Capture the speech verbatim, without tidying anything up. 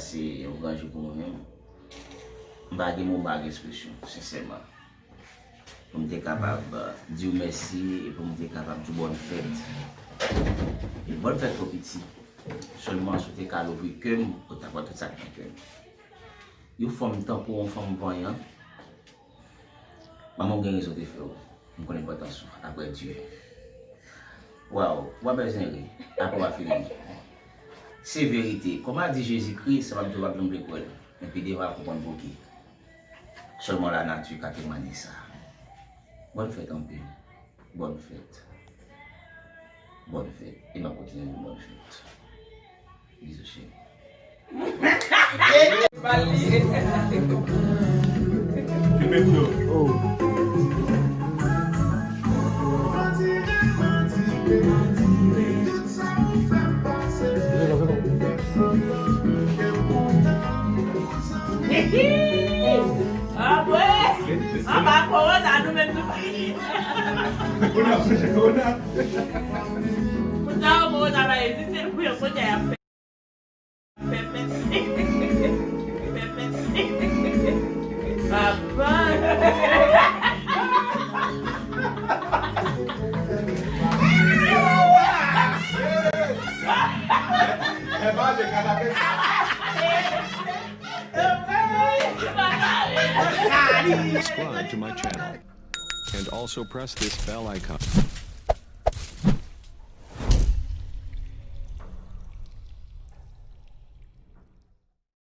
Se yon gran jou pou mwen menm. M pa gen mo, m pa gen ekspresyon, sensèman. Pou m te kapab, euh, di w mèsi e pou m te kapab di w bòn fèt. E bòn fèt twò piti. Sèlman, si w te ka louvri kè m, ou ta wè tout sa k nan kè m. Yon fanm tankou w, yon fanm vanyan, manman w gen rezon te fè w. M konn enpòtans ou, apre Dye. Waw, w ap bezwen ri, apre w ap fin ri. Se verite. Kòm a di Jezikri, sa w ap di w ap janm vle kwè l. Men pi devan w ap konprann pouki. Sèlman lanati ka temwanye sa. Bòn fèt anpil. Bòn fèt. Bòn fèt. E m ap kontinye di bòn fèt. Bizou cheri. Filme pou yo. Oh. Apre, anba kowona, nou menm nou pa gen. Kowona, kowona. Pou sa, kowona pa egziste, pou yo kote y ap fè. Fè fèt. Fè fèt. Papa. Subscribe to my channel. And also press this bell icon.